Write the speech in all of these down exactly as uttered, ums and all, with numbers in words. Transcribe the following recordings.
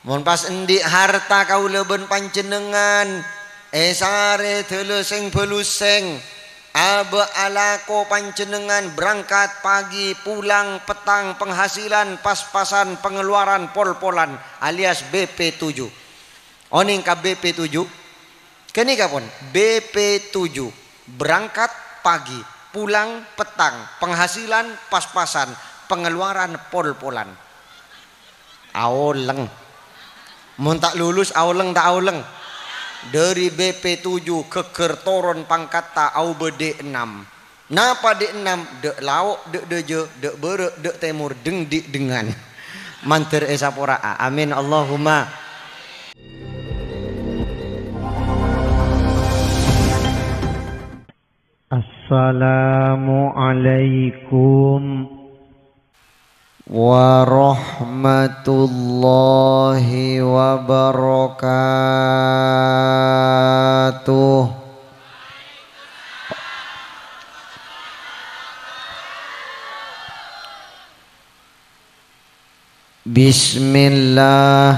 Mon pas andi' harta kaulâ bân panjhennengngan, èsarè dâlâ sèng-bâlusèng, abâ' alako panjhennengngan berangkat pagi, pulang petang, penghasilan pas-pasan, pengeluaran pol-polan, alias B P tujuh. Onèng ka B P tujuh? Ghânèka pon, B P tujuh, berangkat pagi, pulang petang, penghasilan pas-pasan, pengeluaran pol-polan. Aolèng. Mon ta' lulus, aolèng ta' aolèng? Dâri B P tujuh ghâggâr toron pangkatta aobâ D enam. Napa D enam? Dâ' lao', dâ' dâjâ, dâ' bârâ', dâ' tèmor, dengdi' dengan. Mandhâr èsapora'a. Amin, Allahumma. Assalamualaikum warahmatullahi wabarakatuh. Bismillah.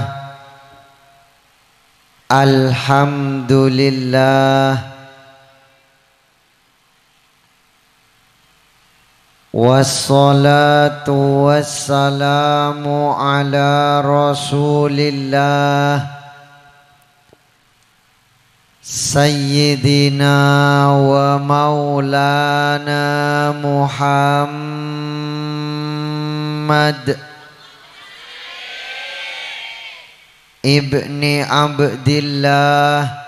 Alhamdulillah. Wassalatu wassalamu ala Rasulillah, Sayyidina wa Maulana Muhammad ibni Abdillah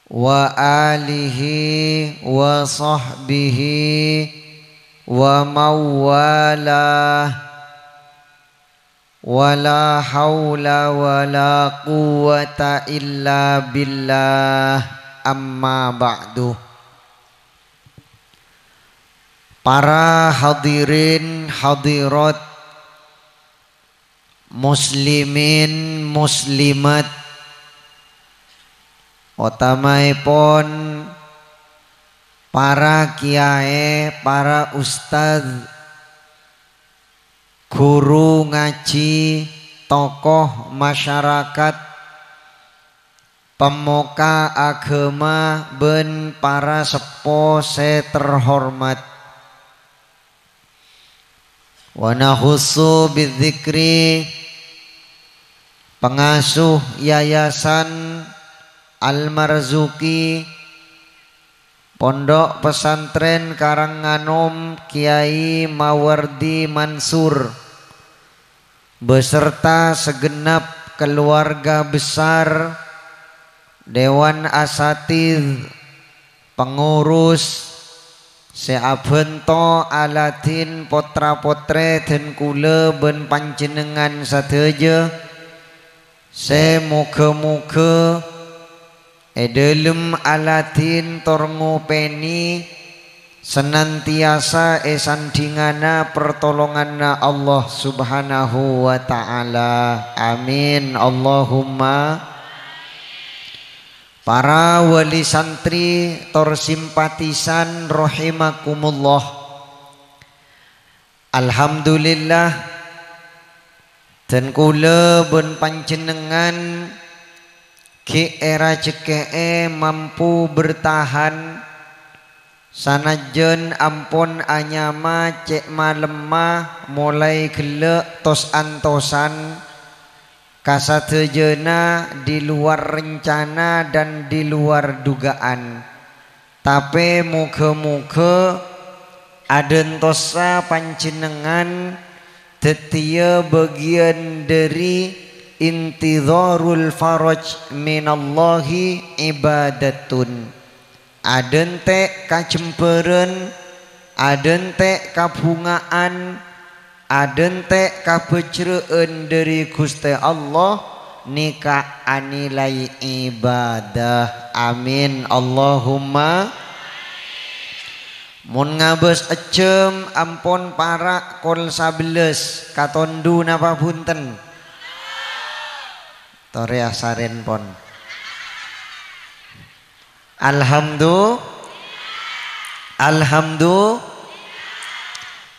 wa alihi wa sahbihi wa mawalah. Wala haula wala quwwata illa billah, amma ba'du. Para hadirin hadirat, muslimin muslimat, otamaèpon para kiyaè, para ustadz, ghuru ngajhi, tokoh masyarakat, pemoka aghâma bân para seppo sè terhormat. Wa nakhussu bidzikri pengasuh Yayasan Al-Marzuki, Pondok Pesantren Karanganom Kiai Mawardi Mansur, beserta segenap keluarga besar, dewan asatidz, pengurus, sè abhânto aladhin pottra-pottrè dân kulâ bân panjhennengngan sadhâjâ, sè moghâ-moghâ è dhâlem aladhin tor ngopènè sanantiyasa è sandhinganna pertolonganna Allah Subhanahu wa Ta'ala. Amin. Allahumma. Para wali santri tor simpatisan rahimakumullah. Alhamdulillah, dân kulâ bân panjhennengngan ghi' èrajhekkè'è mampu bertahan, sanajjhân ampon anyama cè' malemma molaè ghellâ' tos-antosan, ka sadhâjâna di luar rencana dan di luar dugaan. Tapè moghâ-moghâ adhântossa panjhennengngan dhâddhiyâ bâgiyân dhâri intidharul faraj minallahi ibadatun. Adhântè' kajembhârân, adhântè' kabhunga'an, adhântè' kabhâjrâ'ân dhâri Ghustè Allah nèka anilai ibadah. Amin. Allahumma. Mon ngabâs ejjhâm ampon para' kol sabellâs, katondu napa bhunten? Torè asarèn pon. Alhamdu-, Alhamdu-,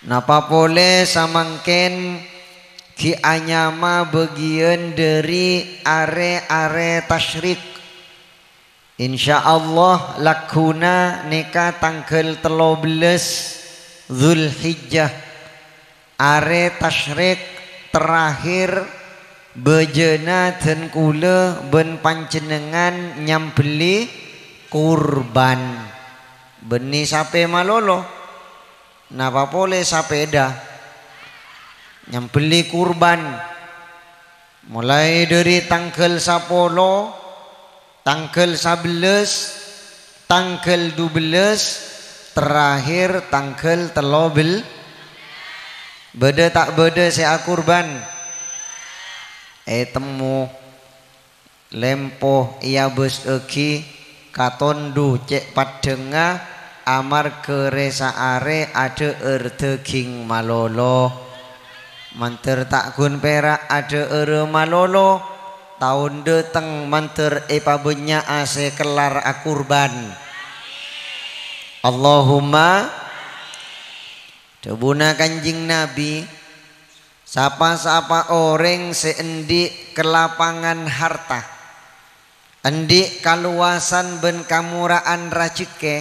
napa polè samangkèn ghi' anyama bâgiyân dhâri arè-arè tasyrik. Insyaallah, lagghuna nèka tangghâl tello bellâs Dzulhijjah, arè tasyrik terakhir bâjâna dân kaulâ bân panjhennengngan nyambelli kurban. Bânnè sapè malolo? Napa polè sapèda? Nyambelli kurban. Molaè dhâri tangghâl sapolo, tangghâl sabellâs, tangghâl dubellâs, terakhir tangghâl tello bel-, bâdâ ta' bâdâ sè akurban? Ètemmo. Lempo èabâsaghi, katondhu cè' paddhângnga, amarghâ rè-saarè adhâ'âr dhâghing malolo. Mandhâr ta' ghun pèra' adhâ'ârâ malolo, taon dhâteng mandhâr èpabânnya'a sè kellar akurban. Allahumma. Dhâbuna Kanjeng Nabi, "Sapa-sapa orèng sè andi' kalapangan harta, andi' kaluwasan bân kamora'an rajhekkè,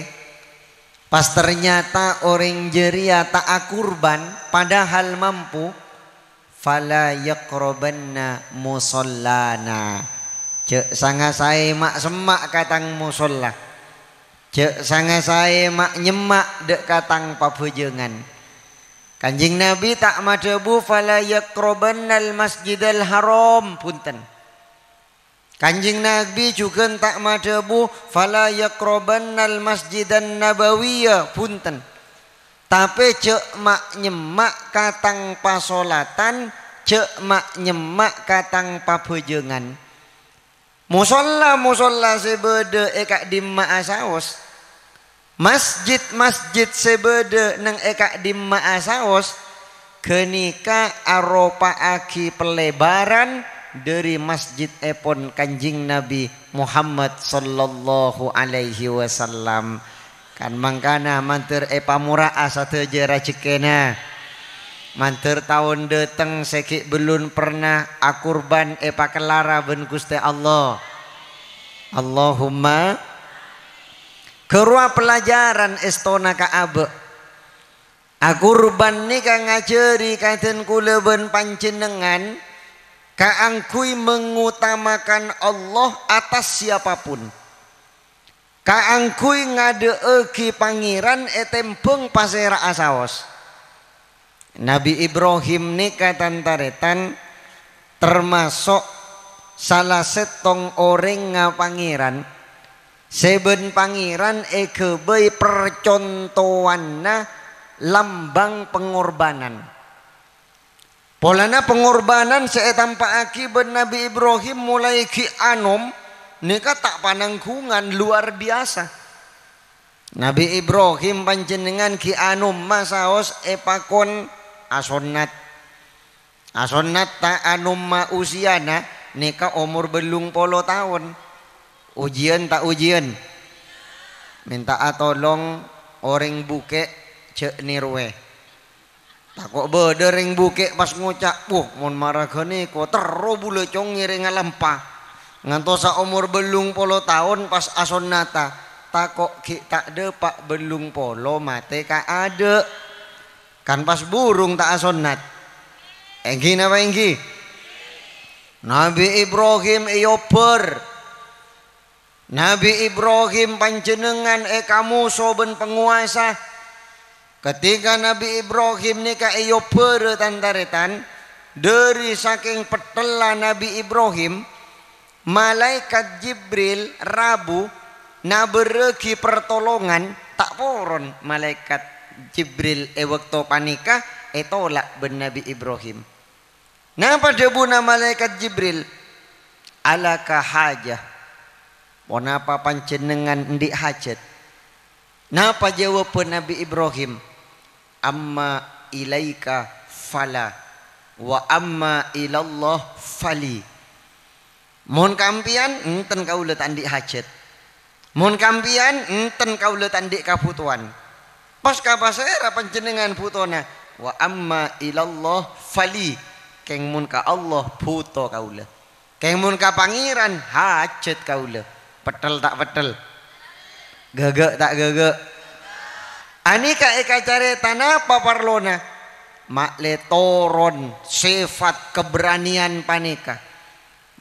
pas ternyata orèng jârèya ta' akurban padahal mampu, fala yaqrabanna musallana." Jhâ' sanga-saè ma'-semma' ka tang mosolla. Jhâ' sanga-saè ma'-nyemma' dâ' ka tang pabhâjângan. Kanjeng Nabi ta' madhâbu, "Fala yaqrabannal Masjidal Haram," bhunten. Kanjeng Nabi jhughân ta' madhâbu, "Fala yaqrabannal Masjidan Nabawiyya," bhunten. Tapè jhâ' ma'-nyemma' ka tang pasolatan, jhâ' ma'-nyemma' ka tang pabhâjângan. Mosolla-mosolla sè bâdâ è ka'dimma'a saos, masjid-masjid sè bâdâ neng è ka'dimma'a saos, ghânèka aropa'aghi palebaran dhâri masjidèpon Kanjeng Nabi Muhammad sallallahu alaihi wasallam. Kan mangkana mandhâr èpamora'a sadhâjâ rajhekkèna. Mandhâr taon dhâteng sè ghi' bellun perna akurban èpakellara bân Ghustè Allah. Allahumma. Ghârowa pelajaran èstona ka abâ'. Akurban nèka ngajhâri ka dân kaulâ bân panjhennengngan kaangghuy mengutamakan Allah atas siapapun. Kaangghuy ngadhâ'âghi Pangèran ètembhâng pasèra'a saos. Nabi Ibrahim nèka, tan-tarètan, tamaso' sala sèttong orèngnga Pangèran sè bân Pangèran èghâbây parcontowanna lambang pangorbanan. Polana pangorbanan sè ètampa'aghi bân Nabi Ibrahim molaè ghi' anom nèka ta' panangghungan lowar biyasa. Nabi Ibrahim panjhennengngan ghi' anomma saos èpakon asonnat. Asonnat ta' anomma usiana nèka omor bellung polo taon. Ojiyân ta' ojiyân? Mènta'a tolong orèng bukè' jhâ' nèrowè. Tako' bâdâ rèng bukè' pas ngoca', "Wah, mon mara ghânèka terro bulâ cong ngèrèngnga lampa." Ngantosa omor bellung polo taon pas asonnata, tako' ghi' ta' dâpa' bellung polo matè kaadâ'. Kan pas burung ta' asonnat. Èngghi napa èngghi? Nabi Ibrahim èobbhâr. Nabi Ibrahim panjhennengngan èkamoso bân pangowasa. Ketika Nabi Ibrahim nèka èobbhârâ, tan-tarètan, dhâri sakèng pettella Nabi Ibrahim, malaèkat Jibril rabu nabârrâghi partolongan, ta' poron malaèkat Jibril è bâkto panèka ètola' bân Nabi Ibrahim. Napa dhâbuna malaèkat Jibril? "Alaka hajah?" Ponapa panjhennengngan andi' hajat? Napa jâwâbbhâ Nabi Ibrahim? "Amma ilaika fala, wa amma ilallah fali." Mon ka ampèyan, enten kaulâ ta' andi' hajat. Mon ka ampèyan, enten kaulâ ta' andi' kabhutowan. Pas ka pasèra panjhennengngan bhutona? "Wa amma ilallah fali." Kèng mon ka Allah, bhuto kaulâ. Kèng mon ka Pangèran, hajhât kaulâ. Petthel ta' petthel? Ghâghâ' ta' ghâghâ'? Anèka èkacarèta napa parlona? Ma'lè toron sèfat keberanian panèka.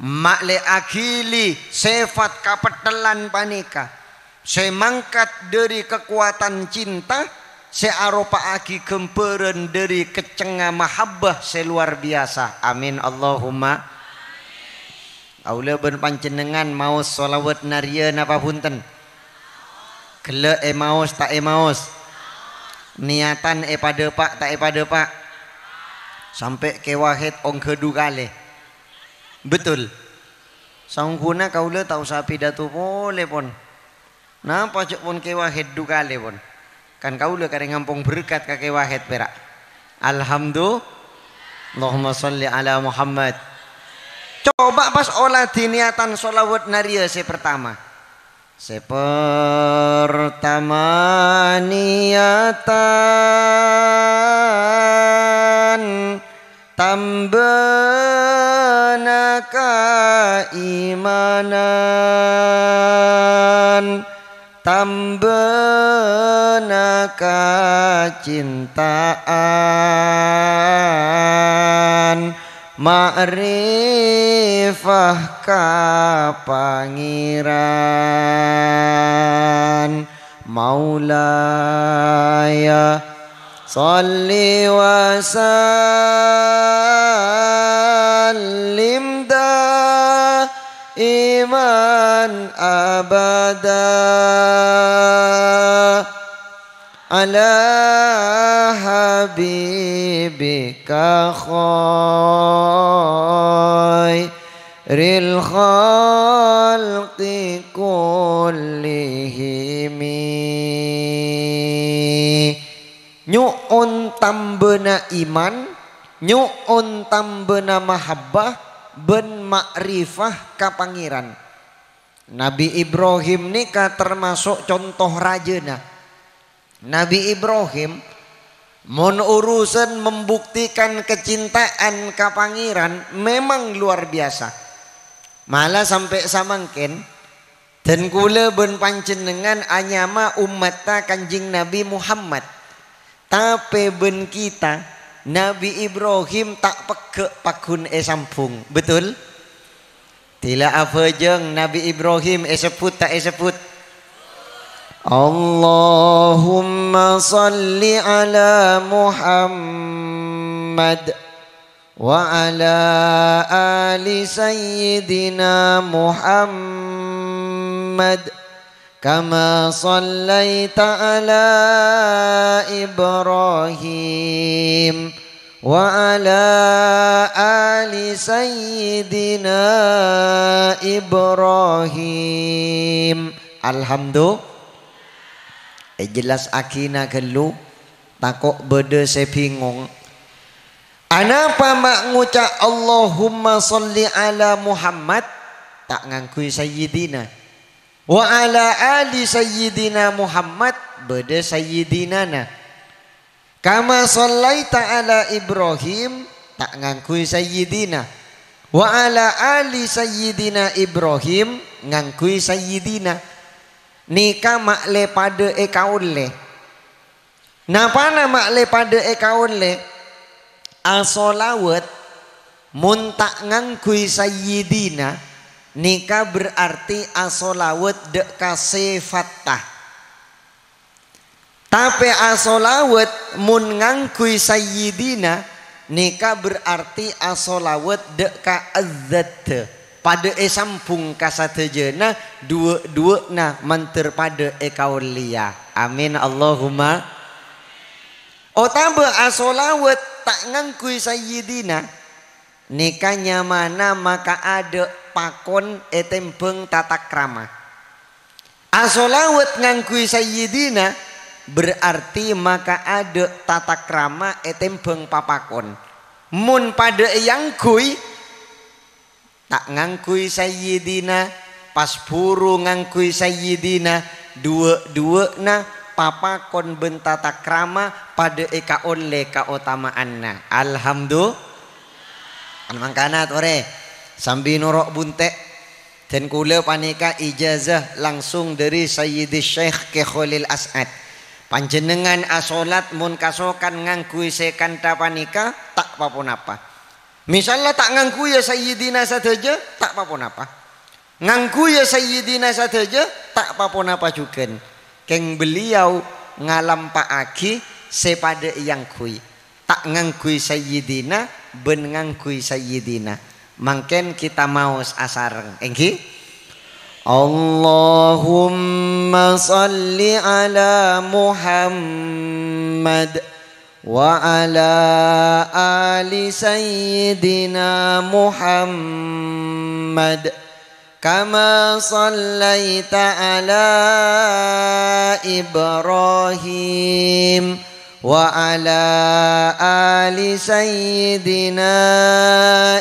Ma'lè aghili sèfat kapettellan panèka, sè mangkat dhâri kakowadhân cinta, sè aropa'aghi ghâmbhârân dhâri kèccèngnga mahabbah sè lowar biyasa. Amin, Allahumma. Kaulâ bân panjhennengngan maos shalawat nariyah napa bhunten? Ghellâ' èmaos ta' èmaos? Niyatan èpadâpa' ta' èpadâpa'? Sampè' Kè Wahid ongghâ du kalè. Betul. Saongghuna kaulâ ta' osa pidato polè, pon. Napa jhâ' pon Kè Wahid du kalè, pon? Kan kaulâ karè ngampong berkat ka Kè Wahid, pèra'. Alhamdu-, Allahumma shalli ala Muhammad. Coba pas oladhi niyatan shalawat nariyah sè pertama. Sè pertama niyatan tambâna kaimanan, tambâna kacintaan, ma'rifah ka Pangèran. Maulaya shalli wa sallim daiman abada ala habibika khairil khalqi kullihimi. Nyo'on tambâna iman, nyo'on tambâna mahabbah bân ma'rifah ka Pangèran. Nabi Ibrahim nèka tamaso' conto rajâna. Nabi Ibrahim, mon urusan membuktikan kecintaan ka Pangèran, memang luar biasa. Mala sampè' samangkèn, dân kaulâ bân panjhennengngan anyama ommatta Kanjeng Nabi Muhammad. Tapè bân kita, Nabi Ibrahim ta' pegghâ' pagghun èsambhung. Betul? Dila abhâjâng Nabi Ibrahim èsebbhut ta' èsebbhut? Allahumma shalli ala Muhammad wa ala ali Sayyidina Muhammad. Kama shallaita ala Ibrahim wa ala ali Sayyidina Ibrahim. Alhamdu-, èjellasaghina ghâllu, tako' bâdâ sè bingong. Anapa ma' ngoca' Allahumma shalli ala Muhammad, ta' ngangghuy Sayyidina? Wa ala ali Sayyidina Muhammad, bâdâ Sayyidinana. Kama shallaita ala Ibrahim, ta' ngangghuy Sayyidina. Wa ala ali Sayyidina Ibrahim, ngangghuy Sayyidina. Nèka ma'lè padâ èkaollè. Napana ma'lè padâ èkaollè? Asholawat, mon ta' ngangghuy Sayyidina, nèka berarti asholawat dâ' ka sèfatta. Tapè asholawat mon ngangghuy Sayyidina, nèka berarti asholawat dâ' ka adzatta. Padâ èsambhung ka sadhâjâna, duwâ'-duwâ'na mandhâr padâ èkaollèya. Amin, Allahumma. Otabâ asholawat ta' ngangghuy Sayyidina, nèka nyamana makaadâ' pakon ètèmbhâng tatakrama. Asholawat ngangghuy Sayyidina, berarti makaadâ' tatakrama ètèmbhâng papakon. Mon padâ èangghuy, ta' ngangghuy Sayyidina, pas buru ngangghuy Sayyidina, duwâ'-duwâ'na papakon bân tatakrama padâ èkaollè kaotama'anna. Alhamdu-, Mangkana torè, sambi noro' bunte'. Dan kaulâ panèka ijazah langsung dâri Sayyidi Syekh Kè Kholil As'ad. Panjhennengngan asolat mon kasokan ngangghuy sè kantha panèka, ta' pa-ponapa. Misalla ta' ngangghuya Sayyidina sadhâjâ, ta' pa-ponapa. Ngangghuya Sayyidina sadhâjâ, ta' pa-ponapa jhughân. Kèng beliau ngalampa'aghi sè padâ èangghuy. Ta' ngangghuy Sayyidina bân ngangghuy Sayyidina. Mangkèn kita maos asareng, èngghi? Allahumma shalli ala Muhammad wa ala ali Sayyidina Muhammad. Kama shallaita ala Ibrahim wa ala ali Sayyidina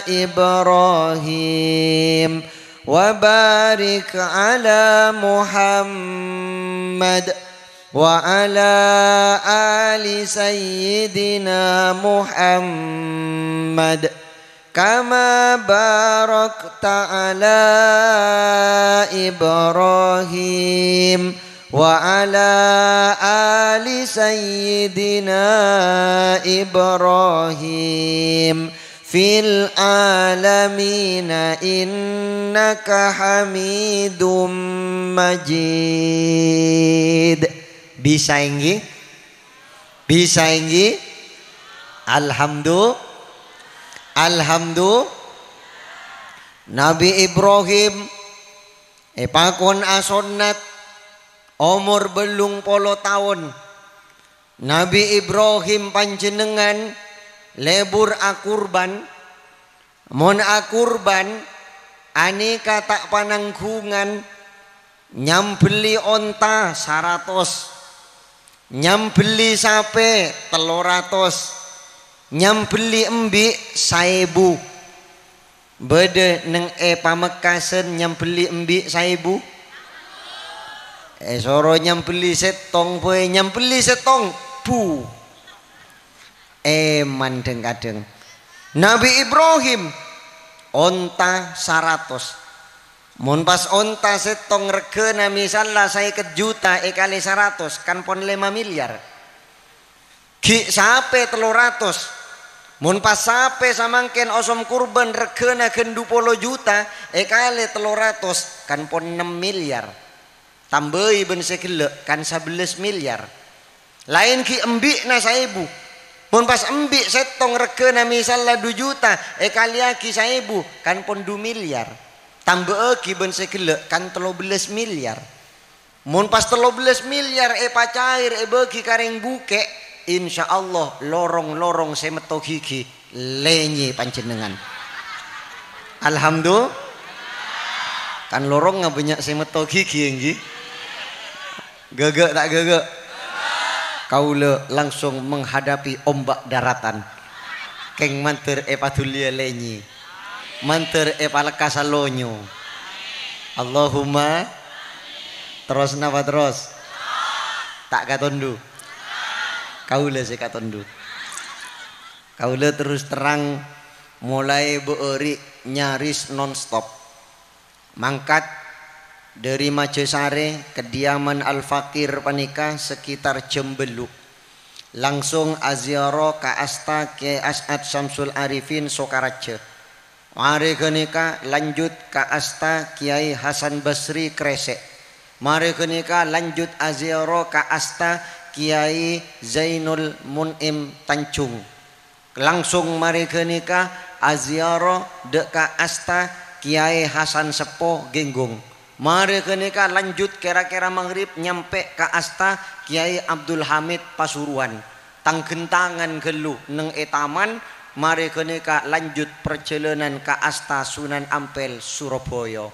Ibrahim, wa barik ala Muhammad wa ala ali Sayyidina Muhammad, kama barakta ala Ibrahim wa ala ali Sayyidina Ibrahim fil alamin innaka Hamidum Majid. Bisa, èngghi? Bisa, èngghi? Alhamdu-, Alhamdu-, Nabi Ibrahim èpakon asonnat omor bâllung polo taon. Nabi Ibrahim panjhennengngan lebur akurban. Mon akurban, anèka ta' panangghungan, nyambelli onta saratos, nyambelli sapè tello ratos, nyambelli embi' saèbu. Bâdâ neng è Pamekkasan nyambelli embi' saèbu? Èsoro nyambelli sèttong bhâi, nyambelli sèttong bu. Èman dhâng-kadhâng. Nabi Ibrahim, onta saratos. Mon pas onta sèttong regghâna misalla saèket juta èkalè saratos, kan pon lèma milyar. Ghi' sapè tello ratos. Mon pas sapè samangkèn osom kurban regghâna ghân du polo juta èkalè tello ratos, kan pon nem milyar. Tambâi bân sè ghellâ', kan sabellâs milyar. Laèn ghi' embi'na saèbu. Mon pas embi' sèttong regghâna misalla du juta, èkalèyaghi saèbu, kan pon du milyar. Tambâ'âghi bân sè ghellâ', kan tello bellâs milyar. Mon pas tello bellâs milyar èpacaèr èbâghi ka rèng bukè', insyaallah lorong-lorong sè metto ghighi lènyè panjhennengngan. Alhamdulillah. Kan lorongnga bânnya' sè metto ghighi, èngghi? Ghâghâ' ta' ghâghâ'? Kaulâ langsung menghadapi ombak daratan. Kèng mandhâr èpadulliyâ lènyè. Mandhâr èpalekkasa lonyo. Allahumma. Terros napa terros? Ta' katondu? Kaulâ sè katondu. Kaulâ terus terrang molaè bâ'âri' nyaris nonstop. Mangkat dâri Majasarè, kediaman Al-Fakir panèka sekitar jam bâllu'. Langsung aziarah ka asta Kèyaè As'ad Syamsul Arifin Sokaraja. Marè ghânèka lanjut ka asta Kèyaè Hasan Basri Krèsèk. Marè ghânèka lanjut aziarah ka asta Kèyaè Zainul Mun'im Tanjung. Langsung marè ghânèka aziarah dâ' ka asta Kèyaè Hasan Seppo Genggong. Marè ghânèka lanjut kèra-kèra maghrib nyampè ka asta Kèyaè Abdul Hamid Pasuruan. Tang-ghântangan ghâllu neng è taman, marè ghânèka lanjut parjhâlânan ka asta Sunan Ampel, Surabaya.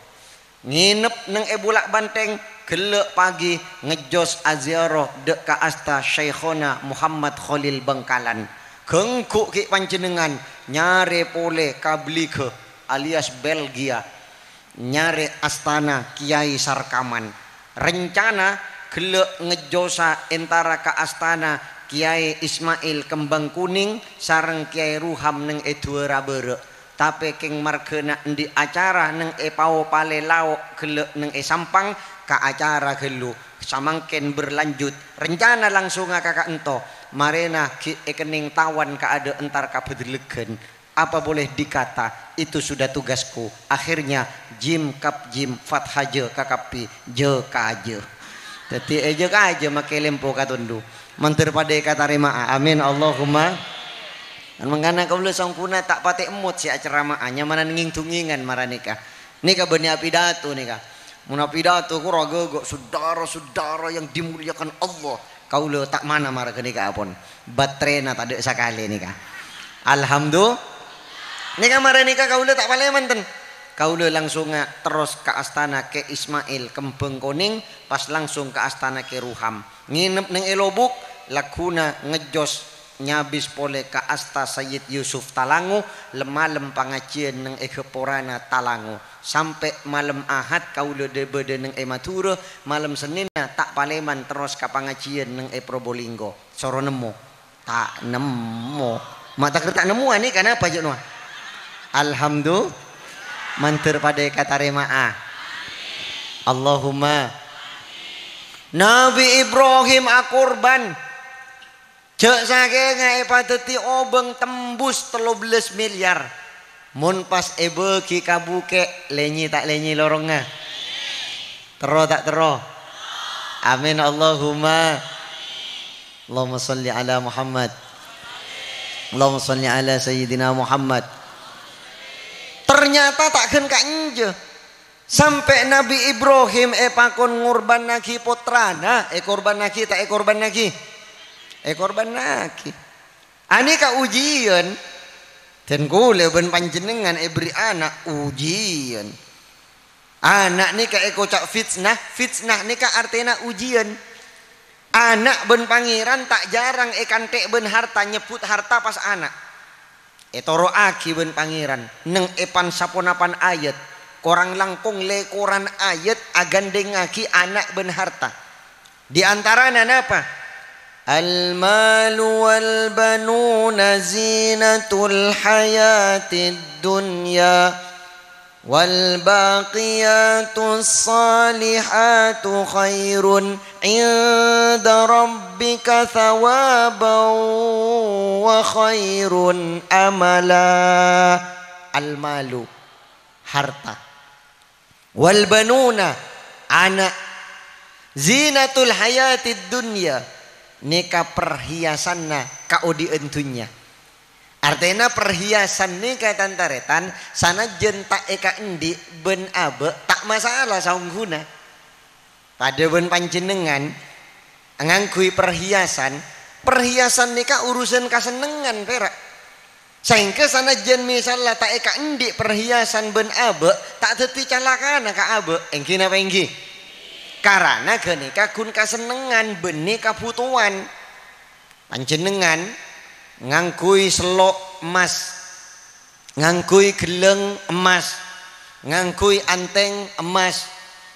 Ngènep neng è Bulak Banteng, ghellâ' pagi ngejjhos aziarah dâ' ka asta Syaikhona Muhammad Kholil Bangkalan. Ghângghu ghi' panjhennengngan nyarè polè ka Bligha alias Belgia, nyarè astana Kèyaè Sarkaman. Rencana ghellâ' ngejjhosa entara ka astana Kèyaè Ismail Kembang Kuning sareng Kèyaè Ruham neng è Duwâra Bârâ'. Tapè kèng marghâna andi' acara neng è Pao Palè Lao' ghellâ' neng è Sampang, ka acara ghâllu. Samangkèn berlanjut. Rencana langsongnga ka ka'ènto. Marèna ghi' èkennèng tawan kaadâ' entar ka Bâdâlleghân. Apa boleh dikata, itu sudah tugasku. Akhirnya, jim kap jim, fathah jâ kakappi, jâ kajâ. Dhâddhi, è jâ kajâ makè lempo katondu. Mandhâr padâ èkatarèma'a. Amin. Allahumma. Mangkana kaulâ songghuna ta' patè emmot sè acerama'a, nyamanan ngèng-dungngèngan mara nèka. Nèka bânnè apidato nèka. Mon apidato kora ghâghâ, saudara-saudara yang dimuliakan Allah. Kaulâ ta' mana mara ghânèka, apon. Baterena tadâ' sakalè nèka. Alhamdulillah. Nèka mara nèka kaulâ ta' palèman ten. Kaulâ langsongnga terros ka astana Kè Ismail Kembang Konèng, pas langsong ka astana Kè Ruham. Ngènep neng è Lobuk, lagghuna ngejjhos nyabis polè ka asta Sayyid Yusuf Talango, lem-malem pangajiyân neng è ghâpporana Talango. Sampè' malem Ahad kaulâ dâ-, bâdâ neng è Madhurâ, malem Sennènna ta' palèman terros ka pangajiyân neng è Probolinggo. Soro nemmo? Ta' nemmo. Ma' takèr ta' nemmo, anè kanapa jâ' nowa? Alhamdulillah. Mandhâr padâ èkatarèma'a. Allahumma. Nabi Ibrahim akorban. Jâ' sakènga èpadhâddhi obâng tembus tello bellâs milyar. Mon pas èbâghi ka bukè', lènyè ta' lènyè lorongnga? Terro ta' terro? Amin, Allahumma. Allahumma sholli ala Muhammad. Allahumma sholli ala Sayyidina Muhammad. Ternyata ta' ghân ka'enjâ. Sampè' Nabi Ibrahim èpakon ngorbannaghi pottrana, èkorbannaghi ta' èkorbannaghi? Èkorbannaghi. Anèka ujiyân, dân kaulâ bân panjhennengngan èberri' ana' ujiyân. Ana' nèka èkoca' fitnah, fitnah nèka artèna ujiyân. Ana' bân Pangèran ta' jhârâng èkanthè' bân harta, nyebbhut harta pas ana'. Ètoro'aghi bân Pangèran, neng è pan-saponapan ayat, korang langkong lèkoran ayat aghândhèngngaghi ana' bân harta. Di antarana napa? "Al-malu wal-banuna zinatul hayatid dunya, wal-baqiyatus shalihatu khairun 'inda rabbika thawaban wa khairun amala." Al-malu, harta. "Wal-banuna," ana'. "Zinatul hayatid dunya," nèka perhiasanna kaodi'ân dhunnya. Artèna perhiasan nèka, tan-tarètan, sanajjân ta' èkaendi' bân abâ', ta' masala saongghuna. Padâ bân panjhennengngan ngangghuy perhiasan, perhiasan nèka urusan kasennengngan pèra'. Saèngghâ sanajjân misalla ta' èkaendi' perhiasan bân abâ', ta' dhâddhi calakana ka abâ', èngghi napa èngghi? Karana ghânèka ghun kasennengngan bânnè kabhutowan. Panjhennengngan ngangghuy sello' emmas, ngangghuy ghellâng emmas, ngangghuy antèng emmas,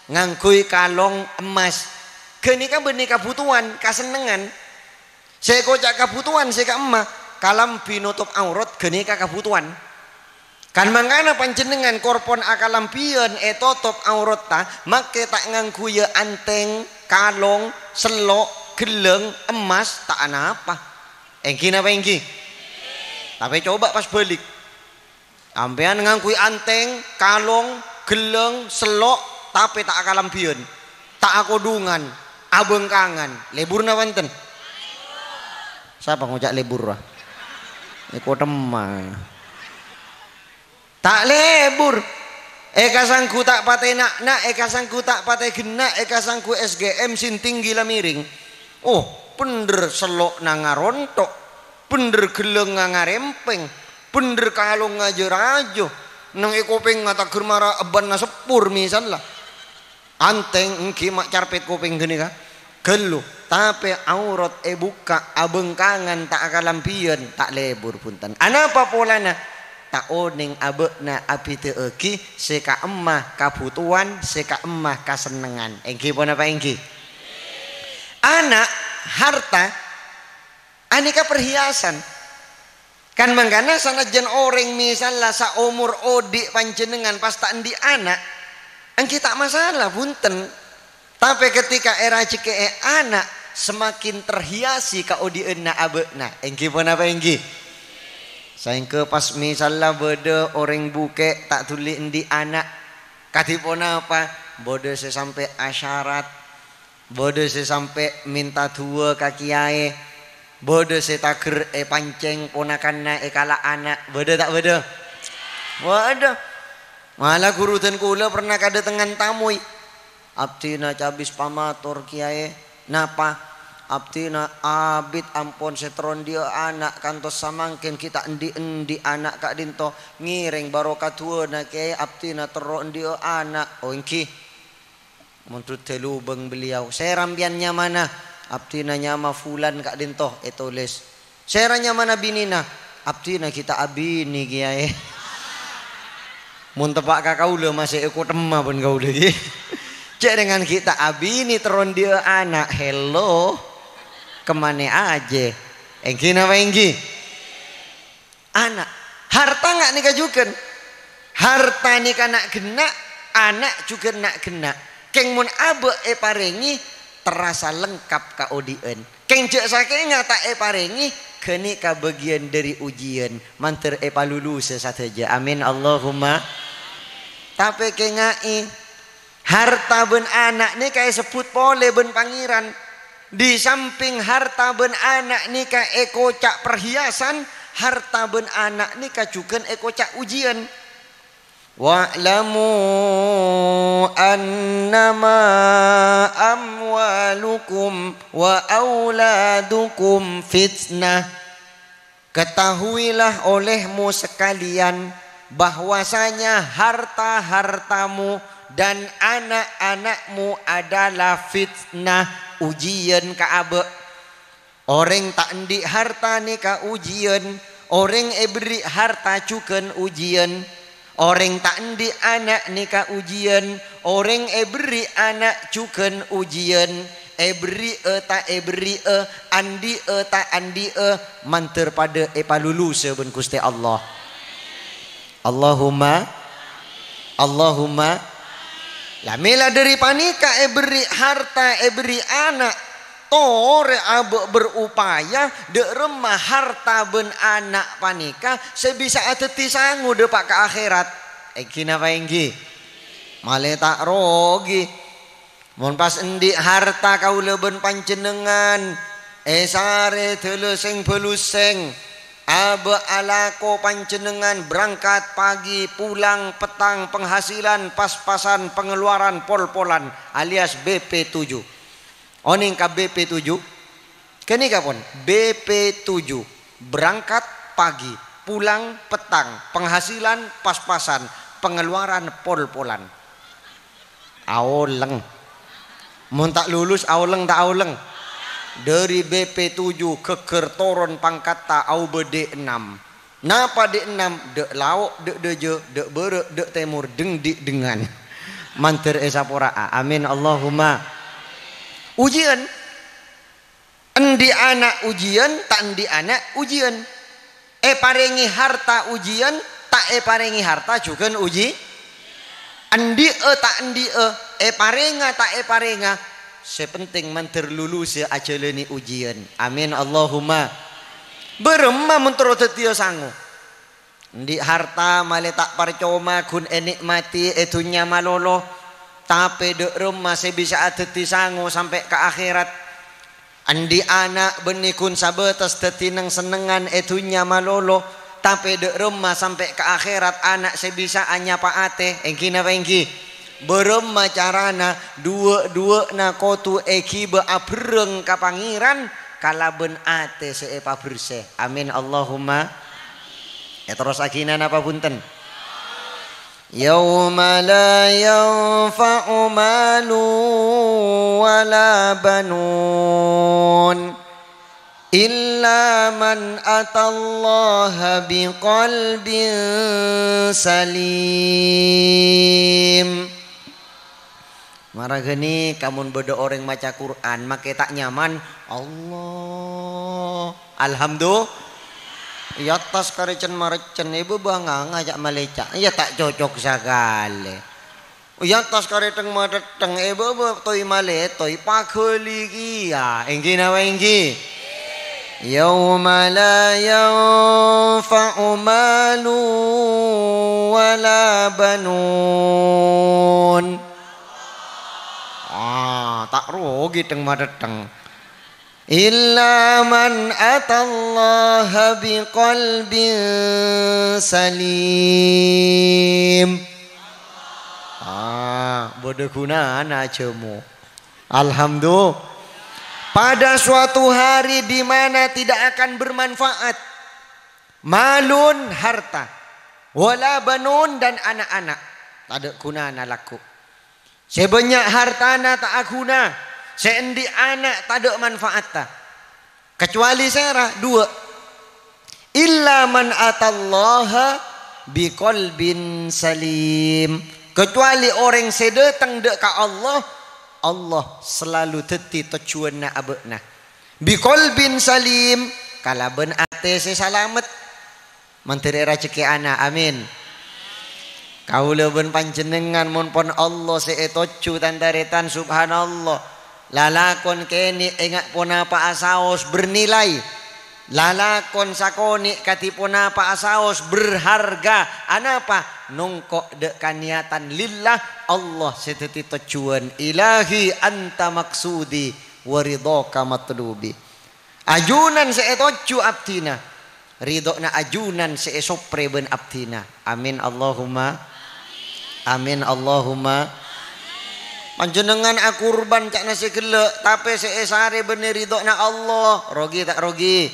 ngangghuy kalong emmas. Ghânèka bânnè kabhutowan, kasennengngan. Sè èkoca' kabhutowan sè ka'emma, kalambhi notop aurat ghânèka kabhutowan. Kan mangkana panjhennengngan korpon akalambhiyân ètotop auratta, makkè ta' ngangghuya antèng, kalong, sello', ghellâng, emmas, ta' anapa. Èngghi napa èngghi? Tapè coba pas bâlik. Sampèyan ngangghuy antèng, kalong, ghellâng, sello', tapè ta' akalambhiyân, ta' akodhungan, abhângkangan. Lebbhur napa enten? Sapa ngoca' lebbhur, wah? Èkotemma. Ta' lebbhur. Èkasangghu ta' patè na'-, na', èkasangghu ta' patè ghenna', èkasangghu S G M sè tinggi la miring. Oh, bhendher sello'na ngaronthok, bhendher ghellângnga ngarèmpèng, bhendher kalongnga jâ-rajâ, neng è kopèngnga tagher mara ebbhânna seppor, misalla. Antèng èngghi ma' carpèt kopèng ghânèka. Ghâllu, tapè aurat èbukka', abhângkangan ta' akalambhiyân, ta' lebbhur, bhunten. Anapa polana? Ta' onèng abâ'na abhidhâ'âghi sè ka'emma kabhutowan, sè ka'emma kasennengngan. Èngghi ponapa èngghi? Ana', harta, anèka perhiasan. Kan mangkana sanajjân orèng misalla saomor odi' panjhennengngan pas ta' andi' ana', èngghi ta' masalah, bhunten. Tapè ketika èrajhekkè'è ana', semakin terhiasi kaodi'ânna abâ'na. Èngghi ponapa èngghi? Saèngghâ pas misalla bâdâ orèng bukè' ta' dhuli andi' ana'. Kadhi ponapa? Bâdâ sè sampè' asyarat. Bâdâ sè sampè' mènta du'a ka kèyaè, bâdâ sè tagher èpancèng ponakanna èkala' ana', bâdâ ta' bâdâ? Bâdâ. Mala ghuru dân kaulâ pernah kadâtengngan tamoy. Abdhina cabis pamator, Kèyaè. Napa? Abdhina abit ampon sè terro andi'â ana' kantos samangkèn ghi' ta' andi'-andi' ana' ka'dinto. Ngèrèng barokah du'âna, Kèyaè, abdhina terro andi'â ana'. Oh, èngghi. Mondhut è lubâng beliau. "Sèra sampèyan nyamana?" "Abdhina nyama Fulan ka'dinto," ètolès. "Sèra nyamana binèna?" "Abdhina ghi' ta' abinè, Kèyaè." Mon teppa' ka kaulâ, masè èkotemma bân kaulâ, ghi. Cè' rèngan ghi' ta' abinè terro andi'â ana'. Hello. Kemmanè ajâ. Èngghi napa èngghi? Ana'. Harta nga' nèka jhughân. Harta nèka na'-ghenna', ana' jhughân na'-ghenna'. Kèng mon abâ' èparèngè, terasa lengkap kaodi'ân. Kèng jhâ' sakènga ta' èparèngè, ghânèka bâgiyân dâri ujiyân, mandhâr èpalulusa sadhâjâ. Amin, Allahumma. Tapè kèngaè, harta bân ana' nèka èsebbhut polè bân Pangèran. Di samping harta bân ana' nèka èkoca' perhiasan, harta bân ana' nèka jhughân èkoca' ujiyân. "Wa'lamu annama amwalukum wa auladukum fitnah." Ketahuilah olehmu sekalian bahwasanya harta-hartamu dan anak-anakmu adalah fitnah, ujian ka abâ'. Orèng ta' andi' harta nèka ujian, orèng èberri' harta jhughân ujian. Orèng ta' andi' ana' nèka ujian, orèng èberri' ana' jhughân ujian, èberri'â ta' èberri'â, andi'â ta' andi'â, mandhâr padâ èpalulusa bân Ghustè Allah. Allahumma, Allahumma. La mèla dâri panèka èberri' harta, èberri' ana', torè abâ' berupaya dâ' remma harta bân ana' panèka sè bisa adhâddhi sango dâpa' ka akhèrat. Èngghi napa èngghi? Malè ta' rogi. Mon pas andi' harta kaulâ bân panjhennengngan, èsarè dâlâ sèng-bâlusèng, abâ' alako panjhennengngan berangkat pagi, pulang petang, penghasilan pas-pasan, pengeluaran pol-polan, alias B P tujuh. Onèng ka B P tujuh? Ghânèka pon, B P tujuh, berangkat pagi, pulang petang, penghasilan pas-pasan, pengeluaran pol-polan. Aolèng. Mon ta' lulus, aolèng ta' aolèng? Dâri B P tujuh ghâgghâr toron pangkatta aobâ D enam. Napa D enam? Dâ' lao', dâ' dâjâ, dâ' bârâ', dâ' tèmor, deng di' dengan. Mandhâr èsapora'a. Amin, Allahumma. Ujian. Andi' ana' ujian, ta' andi' ana' ujian. Èparèngè harta ujian, ta' èparèngè harta jhughân uji-, andi'â ta' andi'â, èparènga ta' èparènga, sè pentèng mandhâr lulusa ajhâlânè ujian. Amin, Allahumma. Bârâmma mon terro dhâddhiyâ sango? Andi' harta malè ta' parcoma ghun ènè'mati è dhunnya malolo, tapè dâ' remma sè bisa adhâddhi sango sampè' ka akhèrat. Andi' ana' bânnè ghun sabâtes dhâddhi neng-sennengngan è dhunnya malolo, tapè dâ' remma sampè' ka akhèrat ana' sè bisa anyapa atè, èngghi napa èngghi? Bârâmma carana? Duwâ'-duwâ'na kodhu èghibâ abherrâng ka Pangèran kalabân atè sè èpabersè. Amin, Allahumma. Èterrossaghina napa bhunten? Yauma la yanfa'u malu wa la banun, illa man atallaha biqalbin salim. Mara ghânèka mon bâdâ orèng maca Qur'an, makè ta' nyaman, Allah. Alhamdu-, È attas karè cen-mareccen, è bâbâ nganga ca'-malecca'. Iyâ ta' cocok sakalè. È attas karè teng-matettheng, è bâbâ toy-malètoy, paghâli kèya. Èngghi napa èngghi? Yauma la yanfa'u malun wala banun. Ah, ta' rogi teng-matettheng. Illa man atallaha biqalbin salim. Ah, bâdâ ghunana ajâmo. Alhamdulillah. Pada suatu hari di mana tidak akan bermanfaat. Malun, harta. Wala banun, dan anak-anak. Tadâ' ghunana lagghu'. Sè bânnya' hartana ta' aghuna, sè andi' ana' tadâ' manfaatta. Kecuali sèra? Duwâ'. Illa man atallaha biqalbin salim. Kecuali orèng sè dâteng dâ' ka Allah, Allah selalu dhâddhi tojjhuwânna abâ'na. Biqalbin salim, kalabân atè sè salamet. Mandhâr èrajhekkè'ana. Amin. Kaulâ bân panjhennengngan mon pon Allah sè ètojjhu, tan-tarètan, subhanallah. Lalakon kènè' enga' ponapa'a saos bernilai. Lalakon sakonè' kadhi ponapa'a saos berharga. Anapa? Nongko' dâ' kaniatan lillah, Allah sè dhâddhi tojjhuwân. Ilahi anta maksudi wa ridhaka matlubi. Ajunan sè ètojjhu abdhina, ridhona ajunan sè èsoprè bân abdhina. Amin, Allahumma. Amin, Allahumma. Panjhennengngan akurban ca'na sè ghellâ', tapè sè èsarè bânnè ridhona Allah. Rogi ta' rogi?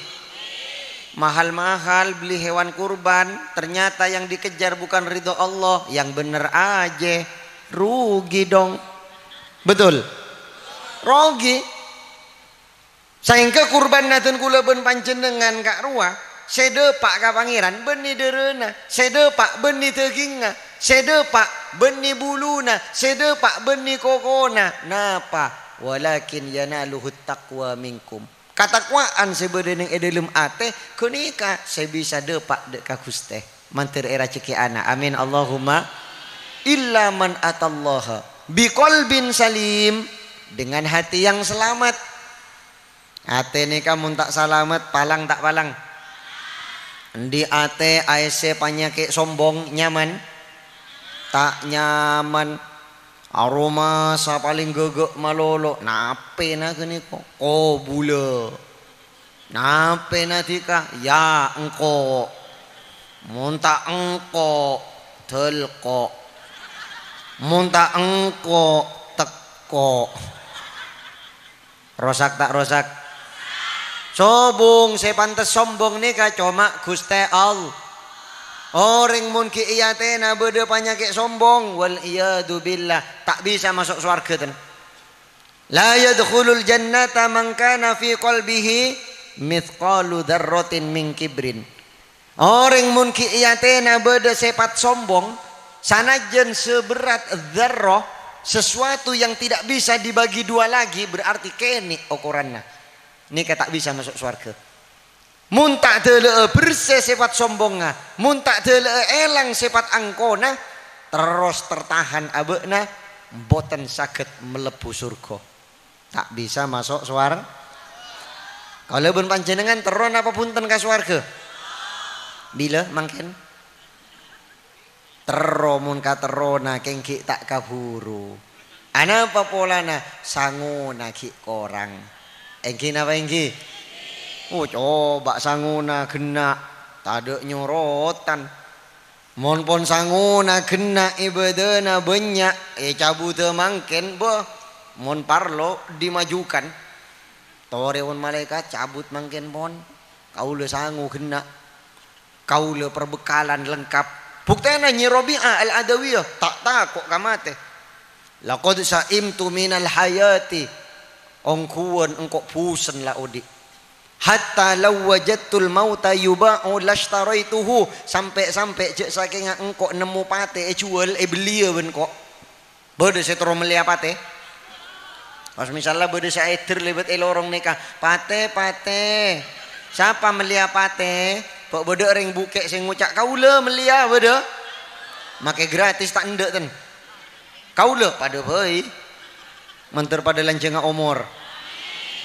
Mahal-mahal beli hewan kurban, ternyata yang dikejar bukan ridho Allah, yang bener aja. Rugi dong. Betul? Rogi. Saèngghâ kurban naddhân kaulâ bân panjhennengngan ka'rowa, sè dâpa' ka Pangèran bânnè dârâna, sè dâpa' bânnè dhâgingnga, sè dâpa' bânnè buluna, sè dâpa' bânnè kokona. Napa? "Walakin yanaluhut taqwa minkum." Katakwaan sè bâdâ neng è dâlem atè ghânèka sè bisa dâpa' dâ' ka Ghustè. Mandhâr èrajhekkè'ana. Amin, Allahumma. "Illa man atallaha biqalbin salim," dengan hati yang selamat. Atè nèka mon ta' salamet, palang ta' palang? Endi' atè aèssè panyakè' sombong, nyaman? Ta' nyaman. Aromasa palèng ghâghâ' malolo, napèna ghânèka? Kobulâ. Napèna dhika? Ya, engko'. Mon ta' engko', dâlko'. Mon ta' engko', tekko'. Rosak ta' rosak? Sobung, sè pantes sombong nèka coma Ghustè All-, Orèng mon ghi' è atèna bâdâ panyakè' sombong, wal iyadzu billah, ta' bisa maso' sowarghâ, ten. "La yadkhulul jannata man kana fi qalbihi mithqalu dzarratin min kibrin." Orèng mon ghi' è atèna bâdâ sèpat sombong, sanajjân seberat dzarrah, sesuatu yang tidak bisa dibagi dua lagi, berarti kènè' okoranna. Nèka ta' bisa maso' sowarghâ. Mon ta' dâlâ'â bersè sèpat sombongnga, mon ta' dâlâ'â èlang sèpat angkona, terros tertahan abâ'na, bhunten saghet malebbhu sowarghâ. Ta' bisa maso' sowar-, Kaulâ bân panjhennengngan terro napa bhunten ka sowarghâ? Bilâ mangkèn? Terro mon katerrona kèng ghi' ta' kabhuru. Anapa polana? Sangona ghi' korang. Èngghi napa èngghi? Oh, coba sangona ghenna', tadâ' nyorotan. Mon pon sangona ghenna' è bâdâna bânnya', ècabudhâ mangkèn, bâh, mon parlo dimajukan. Torè pon malaèkat, cabut mangkèn pon. Kaulâ sango ghenna'. Kaulâ perbekalan lengkap. Buktèna Nyi Rabi'ah Al-Adawiyah ta' tako' ka matè. "Laqad sa'imtu minal hayati." Ongghuwân engko' bhusen la odi'. "Hatta law wajadtul mauta yuba'u lashtaraituhu." Sampè'-sampè' jhâ' sakènga engko' nemmo patè èjhuwâl, èbelliyâ bân engko'. Bâdâ sè terro mellèya patè? Pas misalla bâdâ sè aèdhâr lèbât è lorong nèka, "Patè, patè, sapa mellèya patè?" Bâ-, bâdâ orèng bukè' sè ngoca', "Kaulâ mellèya bâdâ." Makè gratis ta' endâ', ten. Kaulâ padâ bhâi. Mandhâr padâ lanjhângnga omor.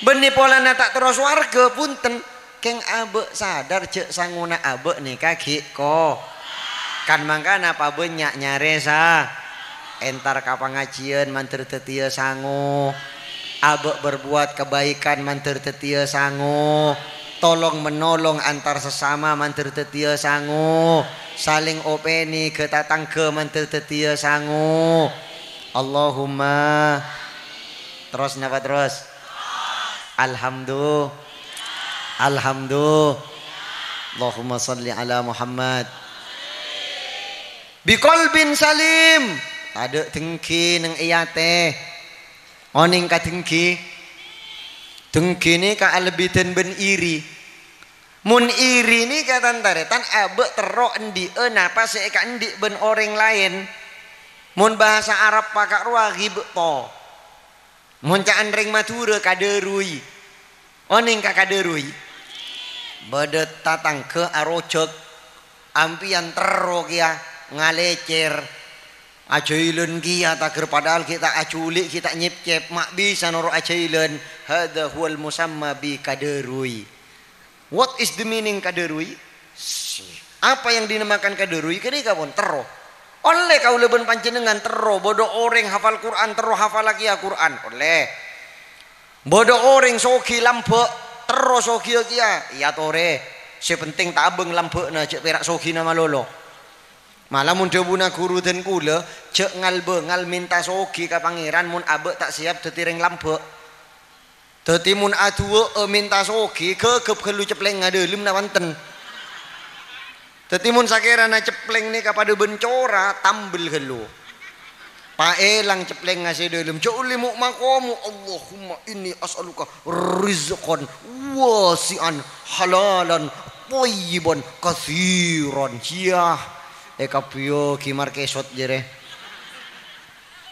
Bânnè polana ta' terro sowarghâ, bhunten. Kèng abâ' sadar jhâ' sangona abâ' nèka ghi' ko-, kan mangkana pabânnya' nyarè sa-, entar ka pangajiyân mandhâr dhâddhiyâ sango. Abâ' berbuat kebaikan mandhâr dhâddhiyâ sango. Tolong-menolong antar sesama mandhâr dhâddhiyâ sango. Saling opènè ghâ-tatangghâ mandhâr dhâddhiyâ sango. Allahumma. Terros napa terros? Alhamdu-, Alhamdu-, Allahumma shalli ala Muhammad. Biqalbin salim. Tadâ' dengghi neng è atè. Onèng ka dengghi? Dengghi nèka alebbidhân bân iri. Mon iri nèka, tan-tarètan, abâ' terro endi'â napa sè èkaendhi' bân orèng laèn. Mon bhâsa Arab paka' rowa ghibto. Mon ca'an rèng Madhurâ, kadâruy. Onèng ka kadâruy? Bâdâ tatangghâ arojhâk, ampèyan terro kèya ngalècèr. Ajhâilân kèya taghâr, padahal ghi' ta' ajhuli', ghi' ta' nyèpcèp, ma' bisa noro' ajhâilân. Hadza huwal musamma bi kadâruy. What is the meaning kadâruy? Apa yang dinamakan kadâruy? Ghânèka pon, terro. Ollè kaulâ bân panjhennengngan terro, bâdâ orèng hafal Qur'an, terro hafallaghi Qur'an. Ollè. Bâdâ orèng soghi lambhâ', terro soghiyâ kèya. Èyatorè. Sè penting tabâng lambhâ'na, jhâ' pèra' soghina malolo. Mala mon dhâbuna ghuru dân kulâ, jhâ' ngal-bângal mènta soghi ka Pangèran mon abâ' ta' sèyap dhâddhi rèng lambhâ'. Dhâddhi mon aduwâ'â mènta soghi, ghâghâp ghâllu cepplèngnga dâlemma, bhunten. Dhâddhi mon sakèrana cepplèng nèka padâ bân cora, tambel ghâllu. Paèlang cepplèngnga sè dâlem, jhâ' ollè mo'-mako'-mo', "Allahumma inni as'aluka rizqan wasi'an halalan thayyiban katsiran." Yah, èkabbhiyâghi markesot jârèya.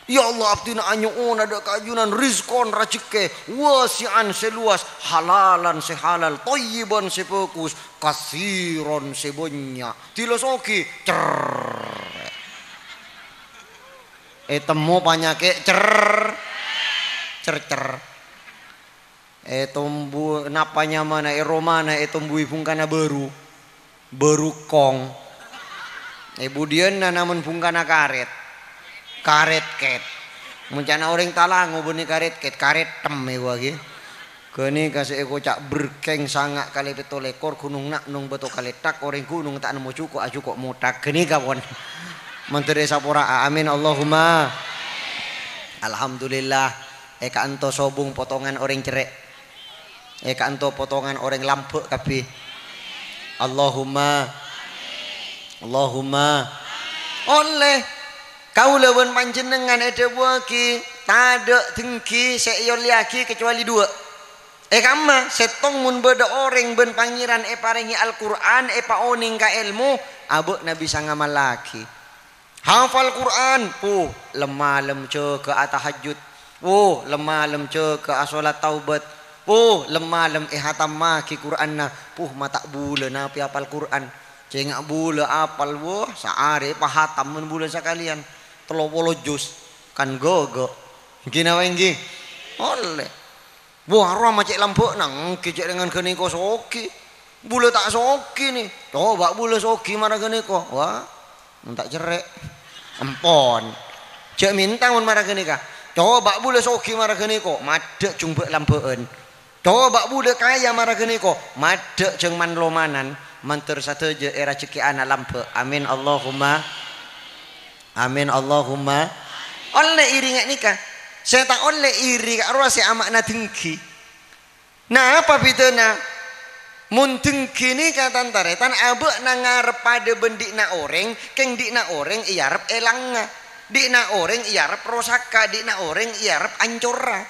"Ya Allah, abdhina anyo'ona dâ' ka Ajunan rizqon, rajhekkè, wasi'an, sè lowas, halalan, sè halal, thayyiban, sè bhâghus, katsiran, sè bânnya'." Dhilâ soghi, cerr. Ètemmo panyakè' cerr, cerr, cerr. Ètombu-, napa nyamana, è romana ètombui bhungkana bâru. Bâru kong. È budiyânna namong bhungkana karèt. Karèt kèt. Mon ca'na orèng Talango bânnè karèt kèt, karèt tem èwa ghi. Ghânèka sè èkoca' Berkeng sanga' kalè pètto lèkor, Gunung Naknong, Bâto Kalèthak, orèng ghunong ta' nemmo jhuko', ajhuko' mothak. Ghânèka pon. Mandhâr èsapora'a. Amin, Allahumma. Alhamdulillah. Èkaanto sobung potongan orèng cerrè'. Èkaanto potongan orèng lambhâ' kabbhi. Allahumma. Allahumma. Ollè. Kaulâ bân panjhennengngan èdhâbuwâghi, tadâ' dengghi sè èollèyaghi kacobâli duwâ'. È kamma, sèttong mon bâdâ orèng bân Pangèran èparèngè Al-Qur'an, èpaonèng ka èlmo, abâ'na bisa ngamallaghi. Hafal Qur'an, puh, lem-malem jâgâ atahajjud, puh, lem-malem jâgâ asolat taubat, puh, lem-malem èhatammaghi Qur'anna, puh, ma' ta' bulâ napè apal Qur'an. Cènga' bulâ apal, wah, saarè pahatam mon bulâ sakalèyan. Tello polo juz, kan ghâghâ. Èngghi napa èngghi? Ollè. Wah, rowa ma' cè' lambhâ'na, èngghi cè' rèngan ghânèka soghi. Bulâ ta' soghi, nè. Coba bulâ soghi mara ghânèka. Wah, mon ta' cerrè'. Empon. Jhâ' mènta mon mara ghânèka. Coba bulâ soghi mara ghânèka. Maddhâ' jhung bâ'-lambhâ'ân. Coba bulâ kaya mara ghânèka. Maddhâ' jhâng man-lomanan. Mandhâr sadhâjâ èrajhekkè'ana lambhâ'. Amin, Allahumma. Amin, Allahumma. Ollè iri nga' nèka. Sè ta' ollè iri ka'rowa sè ama'na dengghi. Napa bhidhâna? Mon dengghi nèka, tan-tarètan, abâ'na ngarep padâ bân dhi'na orèng, kèng dhi'na orèng èarep èlangnga. Dhi'na orèng èarep rosakka, dhi'na orèng èarep ancorra.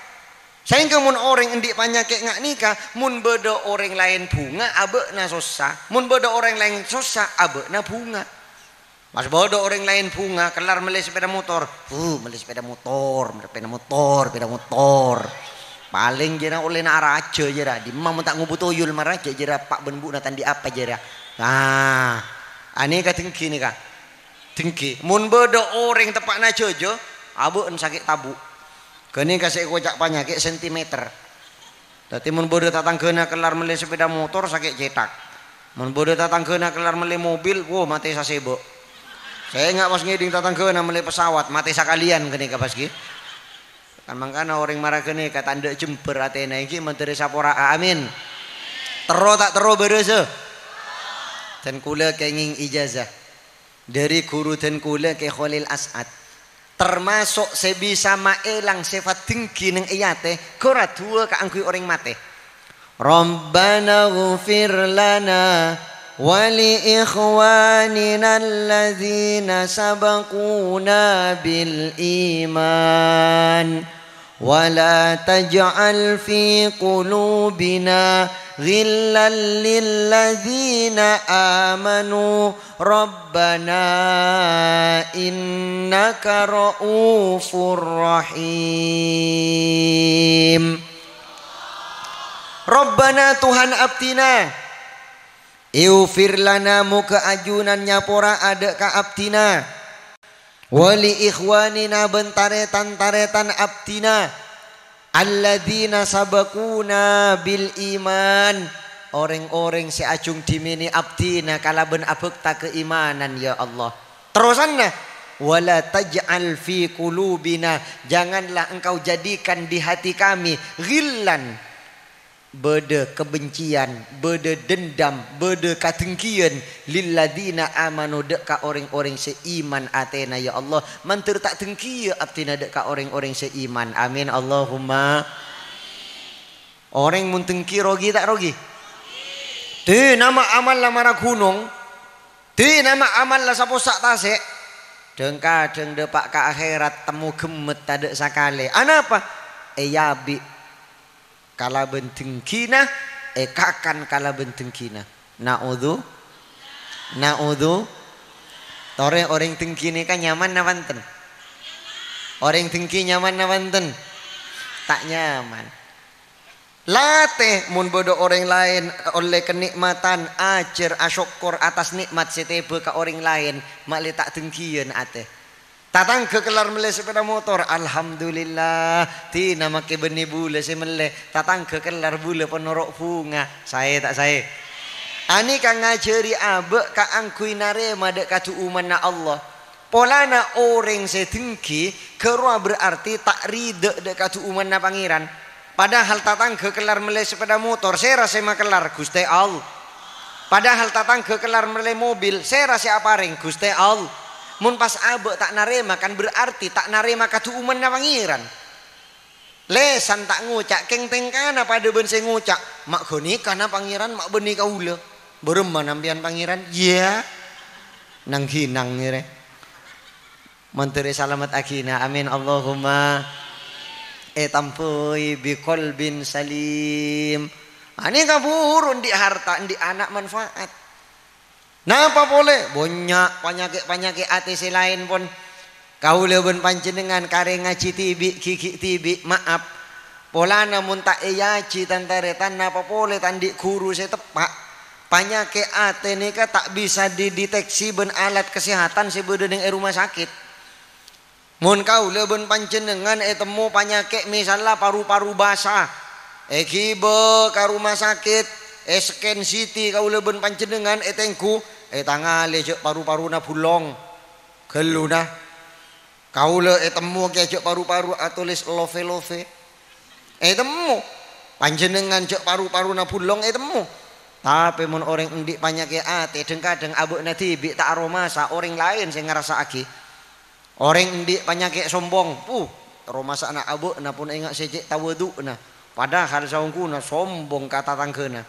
Saèngghâ mon orèng andi' panyakè' nga' nèka, mon bâdâ orèng laèn bhunga, abâ'na sossa. Mon bâdâ orèng laèn sossa, abâ'na bhunga. Pas bâdâ orèng laèn bhunga, kellar mellè sepeda motor. Huh, mellè sepeda motor, sepeda motor, sepeda motor. Palèng jârèya ollèna arajâ jârèya. Dimma mon ta' ngobu toyol mara jâ' jârèya pa' bân bu'na ta' andi' apa jârèya. Nah, anèka denggi nèka. Denggi. Mon bâdâ orèng teppa'na jâjâ, abâ'na sakè' tabu'. Ghânèka sè èkoca' panyakè' sentimeter. Dhâddhi mon bâdâ tatangghâna kellar mellè sepeda motor, sakè' cèthak. Mon bâdâ tatangghâna kellar mellè mobil, wo, matè sasèbâ'. Sènga' pas ngèdhing tatangghâna mellè pesawat, matè sakalèyan ghânèka pas ghi. Kan mangkana orèng mara ghânèka ta' endâ' jembhâr atèna, èngghi mandhâr èsapora'a. Amin. Terro ta' terro bârâsa? Dân kaulâ kèngèng ijazah dhâri ghuru dân kaulâ Kè Kholil As'ad. Tamaso' sè bisa maèlang sèfat denggi neng è atè, ghâra duwâ kaangghuy orèng matè. Rabbana ighfir lana wa li ikhwanina alladzina sabaquna bil iman. Wa la taj'al fi qulubina ghillan lil ladzina amanu rabbana innaka ra'ufur rahim. Rabbana, Tuhan abdhina, ighfir lana, moghâ ajunan nyapora'a dâ' ka abdhina. Wa li ikhwanina, bân tarètan-tarètan abdhina, alladzina sabaquna bil iman, orèng-orèng sè ajhung dhimènè abdhina kalabân abhâkta kaimanan, ya Allah. Terrosanna, "Wa la taj'al fi qulubina," janganlah Engkau jadikan di hati kami, "ghillan," bâdâ kebencian, bâdâ dendam, bâdâ kadenggiyan, "lilladzina amanu," dâ' ka orèng-orèng sè iman atèna, ya Allah. Mandhâr ta' denggiyâ abdhina dâ' ka orèng-orèng sè iman. Amin, Allahumma. Orèng mon denggi rogi ta' rogi? Dina ma' amalla mara ghunong, dina ma' amalla sapossa' tasè', dhâng-kadhâng dâpa' ka akhèrat temmo ghemmet tadâ' sakalè. Anapa? Èyabi' kalabân dengghina, èkakan kalabân dengghina. Na'udzu-, na'udzu-, torè orèng denggi nèka nyaman napa enten? Orèng denggi nyaman napa enten? Ta' nyaman. Latè, mon bâdâ orèng laèn ollè kanè'matan, ajhâr asokkor atas nè'mat sè tèbâ ka orèng laèn, ma'lè ta' denggiyân atè. Tatangghâ kellar mellè sepeda motor, alhamdulillah, dina makè bânnè bulâ sè mellè, tatangghâ kellar bulâ pon noro' bhunga, saè ta' saè? Anèka ngajhâri abâ' kaangghuy narèma dâ' kadu'umanna Allah. Polana orèng sè dengghi ghârowa berarti ta' ridha dâ' kadu'umanna Pangèran. Padahal tatangghâ kellar mellè sepeda motor, sèra sè makellar? Ghustè Allah. Padahal tatangghâ kellar mellè mobil, sèra sè aparèng? Ghustè Allah. Mon pas abâ' ta' narèma, kan berarti ta' narèma kadu'umanna Pangèran. Lèsan ta' ngoca', kèng tèngkana padâ bân sè ngoca', "Ma' ghânèka na Pangèran, ma' bânnè kaulâ." Bârâmma nampèyan Pangèran? Iyâ. Nang-ghinang ngèrè. Mandhâr èsalamettaghina. Amin, Allahumma. Ètambhâi biqalbin salim. Anèka buru andi' harta, andi' ana' manfaat. Napa polè? Bânnya' panyakè'-panyakè' atè sè laèn pon. Kaulâ bân panjhennengngan karè ngajhi dhibi', ghighî' dhibi', ma'ap. Polana mon ta' èajhi tan-tarètan, napa polè ta' andi' ghuru sè teppa'. Panyakè' atè nèka ta' bisa dideteksi bân alat kasèhatan sè bâdâ neng è rumah sakit. Mon kaulâ bân panjhennengngan ètemmo panyakè' misalla paru-paru basa, èghibâ ka rumah sakit, è-scan C T kaulâ bân panjhennengngan ètengghu, ètangalè jhâ' paru-paruna bulong. Ghâlluna. Kaulâ ètemmo kèya jhâ' paru-paru atolès love-love. Ètemmo. Panjhennengngan jhâ' paru-paruna bulong ètemmo. Tapè mon orèng andi' panyakè' atè, dhâng-kadhâng abâ'na dhibi' ta' aromasa, orèng laèn sè ngarassa'aghi. Orèng andi' panyakè' sombong, puh, romasa'na abâ'na pon enga' sè cè' tawadhu'na, padahal saongghuna sombong ka tatangghâna.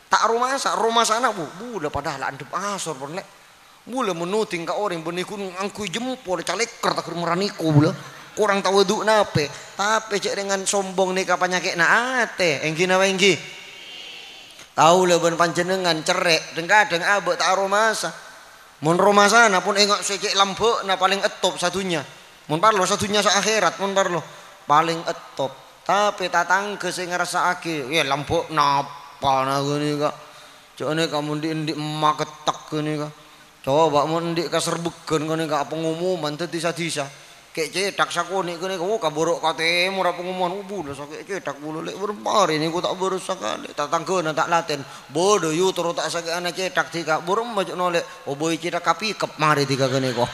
Ta' romasa, romasa'na, puh, bulâ padahal andhâp asor pon, lè'. Bulâ mon nodhing ka orèng bânnè ghun ngangghuy jempol, calèkker taghâr maranèko bulâ. Korang tawadhu napè, tapè cè' rèngan sombong nèka panyakè'na atè, èngghi napa èngghi? Kaulâ bân panjhennengngan cerrè', dhâng-kadhâng abâ' ta' aromasa. Mon romasana pon enga' sè cè' lambâ'na palèng ettop sadhunnya. Mon parlo sadhunnya sa akhèrat, mon parlo. Palèng ettop. Tapè tatangghâ sè ngarassa'aghi, "Yâ, lambâ' napa na ghânèka?" Jhâ' nèka mon dhi'-andhi' makettek ghânèka. Coba mon andhi' kaserbhegghân ghânèka pengumuman dhâddhi sa-dhisa. Kè' cèthak sakonè' ghânèka, oh, kabhuru' ka tèmor pengumuman, oh, bulâ sakè' cèthak bulâ lè' bârâmpa arè nèko ta' bârâs sakalè. Tatangghâna ta' latèn, bâdâ yu toro' ta' sakè'ana cèthak dhika, bârâmma jhâ' nolè, oh, bhâi cèthak kapikep marè dhika ghânèka.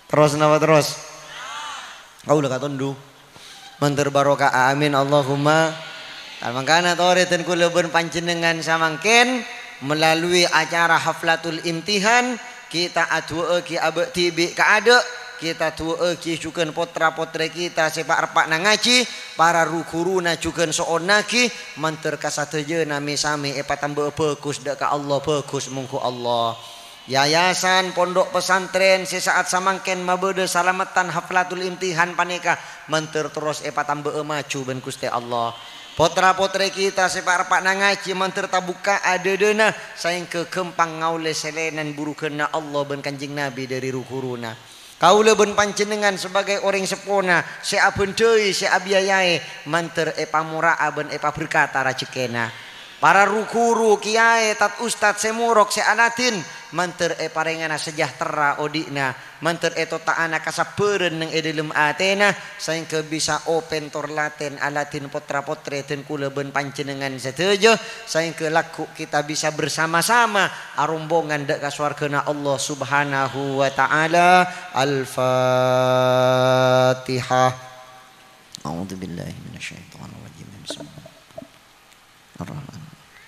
Terros napa terros? Kaulâ katondu. Mandhâr barokah, amin, Allahumma. Tan mangkana torè dân kaulâ bân panjhennengngan samangkèn, melalui acara haflatul imtihan, kita adu'aaghi abâ' dhibi' ka adâ', kita du'aaghi jhughân potra-potrè kita sè pa'-reppa'na ngajhi, para ru-ghuruna jhughân so'onnaghi, mandhâr ka sadhâjâna mè-samè èpatamba'a bhâghus dâ' ka Allah, bhâghus mongghu Allah. Yayasan pondhuk pesantren sè sa'at samangkèn mabâdâ salameddhân haflatul imtihan panèka mandhâr terros èpatamba'a maju bân Ghustè Allah. Potra-potrè kita sè pa'-reppa'na ngajhi mandhâr tabukka'a dhâdhâna saèngghâ ghâmpang ngaollè sèlènan bhurugghânna Allah bân Kanjeng Nabi dhâri ru-ghuruna. Kaulâ bân panjhennengngan sabâgâi orèng seppona sè abhândhâi, sè abiayaè, mandhâr èpamora'a bân èpaberkata rajhekkèna. Para ru-ghuru, kiyaè, tad-ustad sè morok, sè aladhin, mandhâr èparèngana sejahtera odi'na, mandhâr ètotta'ana kasabbhârân neng è dhâlem atèna, saèngghâ bisa open tor latèn aladhin potra-potrè dân kaulâ bân panjhennengngan sadhâjâ, saèngghâ lagghu' kita bisa bersama-sama arombongan dâ' ka sowarghâna Allah Subhanahu wa Ta'ala. Al-Fatihah. A'udzubillahi minasyaitonirrajim. Bismillahirrahmanirrahim.